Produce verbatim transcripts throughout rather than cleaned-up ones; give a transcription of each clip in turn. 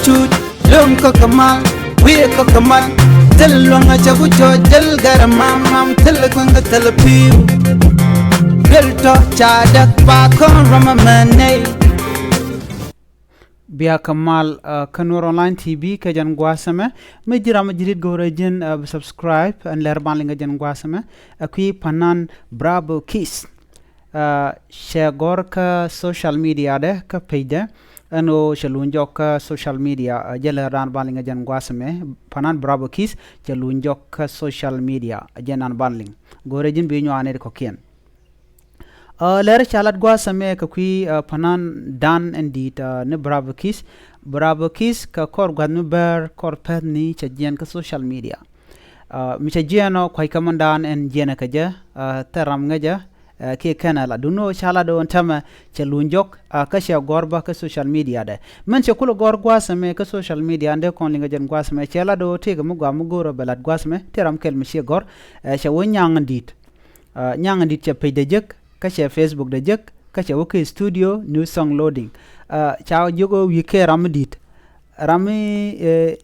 Cut luŋ kä kɛ mal, wi̱i̱ kä kɛ mal. Thil luŋ a cɛ ku cɔ jäl gɛr mam mam, thil kueŋ kä thil pi̱w. Duel tɔ ca däk pa kɔn rɔm a mɛ nɛy. Bia kɛ mal, ah, kä Nuer Online T V kä jɛn gua̱a̱th ɛmɛ. Mi ji̱ ram mi ji̱ rit go̱o̱rɛ ji̱n, ah, bi subscribe ɛn lɛr ban liŋ kä jɛn gua̱a̱th ɛmɛ. Ɛ kui̱ Panan Bravo Kiss. Ah, cɛ gɔ̱r kä social media dɛ, kä page dɛ. Ɛn ɣöö cɛ luny jɔk kä social media, ah, jɛ lɛr dan ban liŋ kä jɛn gua̱a̱th ɛmɛ. Panan Bravo Kiss cɛ luny jɔk kä social media, ah, jɛ nan ban liŋ. Go̱o̱rɛ ji̱n bi nyuan nɛy kɔ̱kiɛn. Ah, lɛr ca lat gua̱a̱th ɛmɛ kɛ kui̱, ah, panan dan ɛn di̱i̱t, ah, ni Bravo Kiss. Bravo Kiss kɛ kɔr gua̱th mi bär kɔr pɛth ni cɛ jiɛn kä social media. Ah, mi cɛ jiɛn ɔ kua̱c kä mɛn dan ɛn jiɛn ɛ kɛ jɛ, ah, thil ram ŋäcä, ah, kiɛ kɛn ɛ la. Duŋni ɣöö ca lat ɣöö ɛn täämɛ cɛ luny jɔk, ah, kä cɛ gɔ̱r bä kä social media dɛ. Mɛn cɛ kulɛ gɔ̱r gua̱a̱th ɛmɛ kä social media ɛn dee kɔn liŋ kä jɛn gua̱a̱th ɛmɛ. Cɛ lat ɣöö tëëkɛ mi gɔaa mi go̱o̱rä bɛ lat gua̱a̱th ɛmɛ, tëë ram kɛl mi ciɛ gɔ̱r, eh, cɛ wä nyaŋ ɛn di̱i̱t. Ah, nyaŋ in di̱t cɛ page dɛ jek, kä cɛ Facebook dɛ jek, kä cɛ wä kɛ studio, new song loading. Ah, ca jiök ɣöö wi̱i̱ kɛ ram mi di̱t. Ram mi, eh,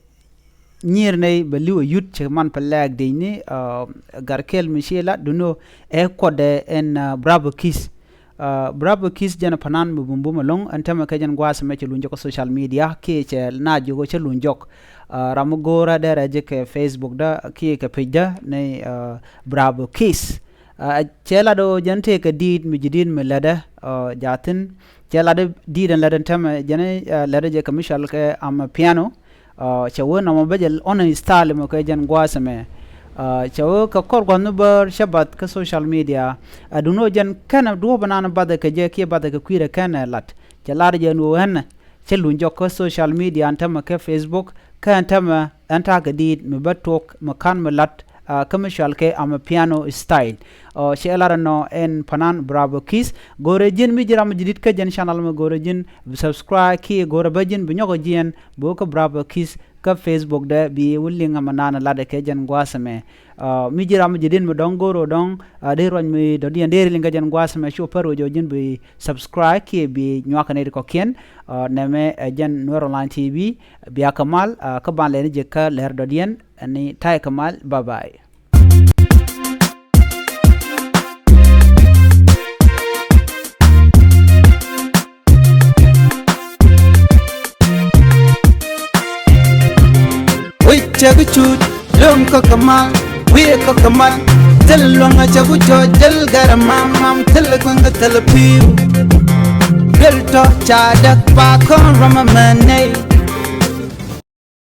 nyier nɛy bɛ li̱w ɛ yut cɛ man pɛ lɛɛk di̱c ni, ah, gar kɛl mi ci lat duŋni ɣöö ɛ kuɔtdɛ ɛn, ah, Bravo Kiss. Ah, Bravo Kiss jɛn ɛ panan mi bum bum ɛlɔ̱ŋ, ɛn täämɛ kɛ jɛn gua̱a̱th ɛmɛ cɛ luny jɔk kä social media, kiɛ cɛ na jiök ɣöö cɛ luny jɔk. Ah, ram mi go̱o̱rä derɛ jek kɛ Facebook dä, kiɛ kɛ page dä ni, ah, Bravo Kiss. Ah, cɛ lat ɣöö jɛn tëëkɛ di̱i̱t mi ji̱ di̱i̱t mi lätdɛ, ah, jaathin. Cɛ lat di̱i̱t ɛn lätdɛ ɛn täämɛ jɛn, ah, lätdɛ jɛ kɛ mi cɔal kɛ Amapiano. Ah, cɛ wee nɔmɔ bä jɛ ɔn in style mɔ kɛ jɛn gua̱a̱th ɛmɛ. Ah, cɛ wee kɛ kɔr gua̱th mi bär cɛ bath kä social media. Ah, duŋni ɣöö jɛn kɛnɛ duɔ̱ɔ̱p ɛnan bathɛ kɛ jɛ kiɛ bathɛ kɛ kui̱dɛ kɛnɛ lat. Cɛ lar jɛ ɛn ɣöö ɛn cɛ luny jɔk kä social media ɛn täämɛ kɛ Facebook, kä ɛn täämɛ ɛn ta̱a̱ kɛ di̱i̱t mi bä tuɔk mi ka̱n mi lat, ah, kä mi cɔal kɛ Amapiano style. Ah, cɛ lar ɛnɔ ɛn panan Bravo Kiss. Go̱o̱rɛ ji̱n mi ji̱ ram mi ji̱ di̱t kä jɛn channel mɛ, go̱o̱rɛ ji̱n bi subscribe kiɛ go̱o̱rɛ bä ji̱n bi nyɔk jiɛn bi wä kä Bravo Kiss kä Facebook dɛ bi wä liŋ ɛmɛ nan latdɛ kɛ jɛn gua̱a̱th ɛmɛ. Ah, mi ji̱ ram mi ji̱ di̱t mi dɔ̱ŋ go̱o̱r ɣöö dɔ̱ŋ, ah, dee ruac mi dɔ̱diɛn dee ri liŋ kä jɛn gua̱a̱th ɛmɛ, cu pär ɣöö jɔ̱ɔ̱c ji̱n bi subscribe kiɛ bi nyuak kɛ nɛy ti kɔ̱kiɛn. Ah, nɛmɛ ɛ jɛn Nuer Online T V. Bia kɛ mal, ah, kä ban lɛni jɛ kä lɛr dɔ̱diɛn, ɛn ni ta̱yɛ kɛ mal, bye bye. Wi̱c cɛ kɛ cut, luŋ kä kɛ mal, wi̱i̱ kä kɛ mal. Thil luŋ a cɛ ku cɔ jäl gɛr mam mam, thil kueŋ kä thil pi̱w. Duel tɔ ca däk pa kɔn rɔm a mɛ nɛy.